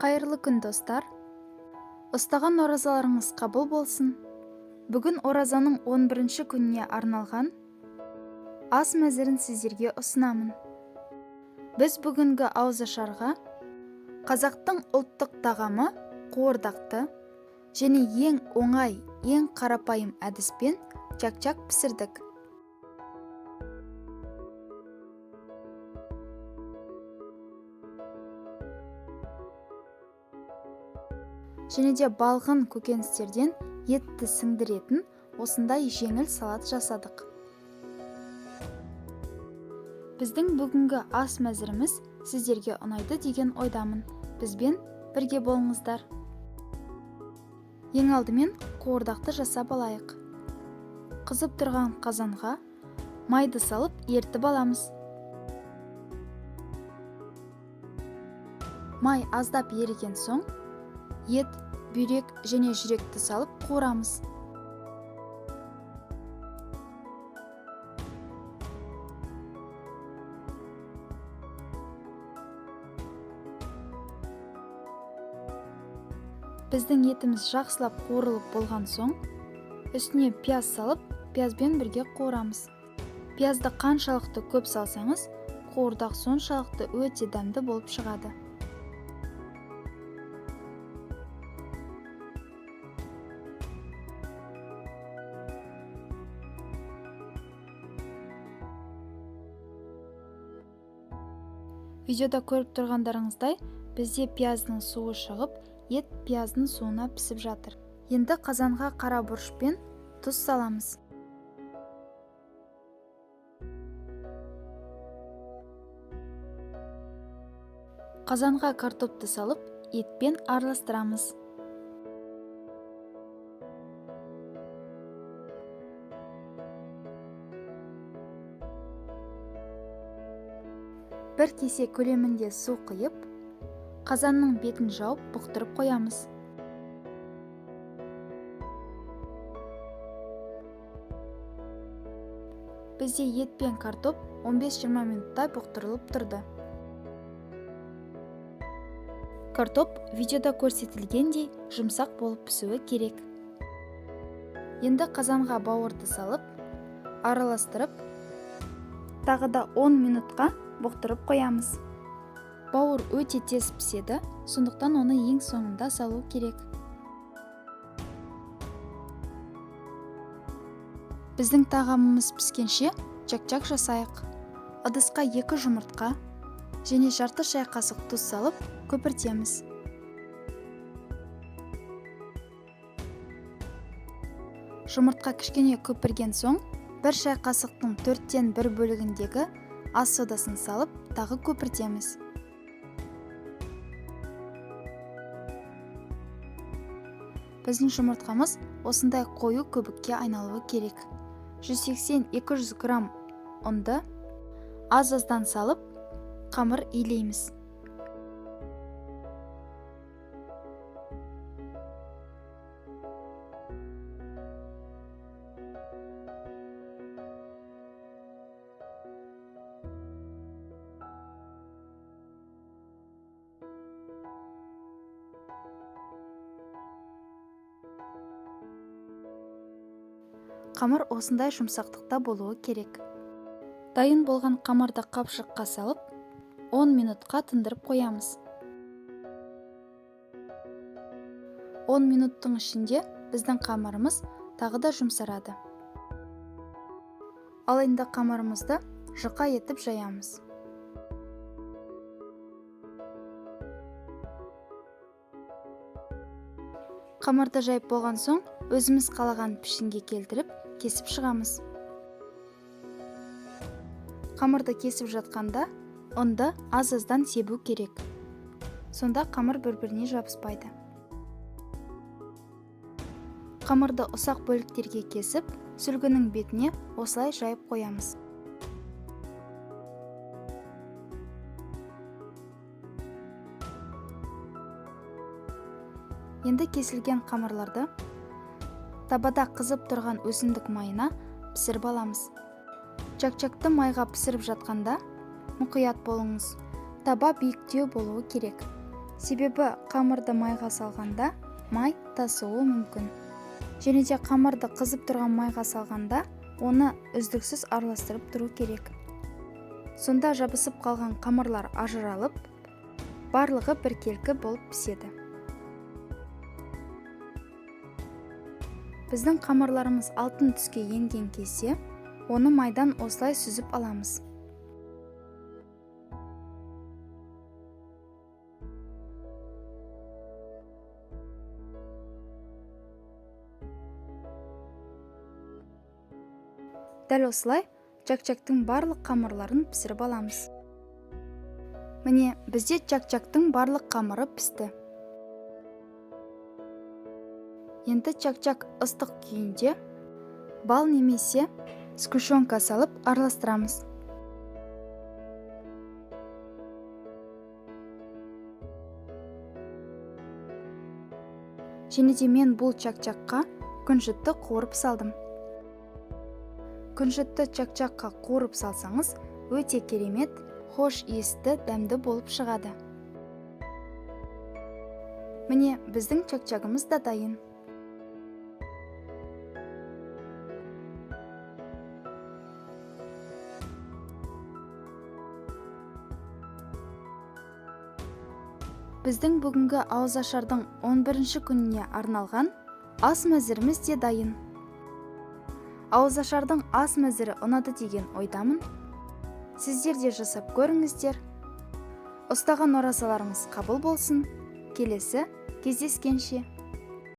Қайырлы күн, достар! Ұстаған оразаларыңыз қабыл болсын. Бүгін оразаның 11 күніне арналған ас мәзірін сіздерге ұсынамын. Біз бүгінгі ауызашарға қазақтың ұлттық тағамы қуырдақты және ең оңай, ең қарапайым әдіспен чак-чак пісірдік. Және де балғын көкөністерден етті сіңдіретін осындай жеңіл салат жасадық. Біздің бүгінгі ас мәзіріміз сіздерге ұнайды деген ойдамын. Бізбен бірге болыңыздар. Ең алдымен қуырдақты жасап алайық. Қызып тұрған қазанға майды салып ерітіп аламыз. Май аздап еріген соң ет, бүйрек және жүректі салып қуырамыз. Біздің етіміз жақсылап қуырылып болған соң, үстіне пияз салып, пиязбен бірге қуырамыз. Пиязды қаншалықты көп салсаңыз, қуырдақ соншалықты өте дәмді болып шығады. Видеода көріп тұрғандарыңыздай, бізде пияздың суы шығып, ет пияздың суына пісіп жатыр. Енді қазанға қара бұрыш пен тұз саламыз. Қазанға картопты салып, етпен араластырамыз. Бір кесе көлемінде су құйып, қазанның бетін жауып бұқтырып қоямыз. Бізде ет пен картоп 15-20 минутта бұқтырылып тұрды. Картоп видеода көрсетілгендей жұмсақ болып пісуі керек. Енді қазанға бауырды салып, араластырып, тағы да 10 минутқа бұқтырып қоямыз. Бауыр өте тез піседі, сондықтан оны ең соңында салу керек. Біздің тағамымыз піскенше чак-чак жасайық. Ыдысқа 2 жұмыртқа және жарты шай қасық тұз салып көпіртеміз. Жұмыртқа кішкене көпірген соң, 1 шай қасықтың 1/4 бөлігіндегі ас содасын салып, тағы көпіртеміз. Біздің жұмыртқамыз осындай қою көбікке айналуы керек. 180-200 грамм ұнды аз-аздан салып, қамыр илейміз. Қамыр осындай жұмсақтықта болуы керек. Дайын болған қамырды қапшыққа салып, 10 минутқа тындырып қоямыз. 10 минуттың ішінде біздің қамырымыз тағы да жұмсарады. Ал енді қамырымызды жұқа етіп жаямыз. Қамырды жайып болған соң, өзіміз қалаған пішінге келтіріп, кесіп шығамыз. Қамырды кесіп жатқанда, ұнды аз-аздан себу керек. Сонда қамыр бір-біріне жабыспайды. Қамырды ұсақ бөліктерге кесіп, сүлгінің бетіне осылай жайып қоямыз. Енді кесілген қамырларды табада қызып тұрған өсімдік майына пісіріп аламыз. Чак-чакты майға пісіріп жатқанда мұқият болыңыз. Таба биіктеу болуы керек. Себебі қамырды майға салғанда май тасуы мүмкін. Және де қамырды қызып тұрған майға салғанда оны үздіксіз араластырып тұру керек. Сонда жабысып қалған қамырлар ажыралып, барлығы біркелкі болып піседі. Біздің қамырларымыз алтын түске енген кезде, оны майдан осылай сүзіп аламыз. Дәл осылай чак-чактың барлық қамырларын пісіріп аламыз. Міне, бізде чак-чактың барлық қамыры пісті. Енді чак-чак ыстық күйінде бал немесе сгущенка салып араластырамыз. Және де мен бұл чак-чакқа күнжітті қуырып салдым. Күнжітті чак-чакқа қуырып салсаңыз, өте керемет, хош иісті, дәмді болып шығады. Міне, біздің чак-чагымыз да дайын. Біздің бүгінгі ауызашардың 11-ші күніне арналған ас мәзіріміз де дайын. Ауызашардың ас мәзірі ұнады деген ойдамын. Сіздер де жасап көріңіздер. Ұстаған оразаларыңыз қабыл болсын. Келесі кездескенше.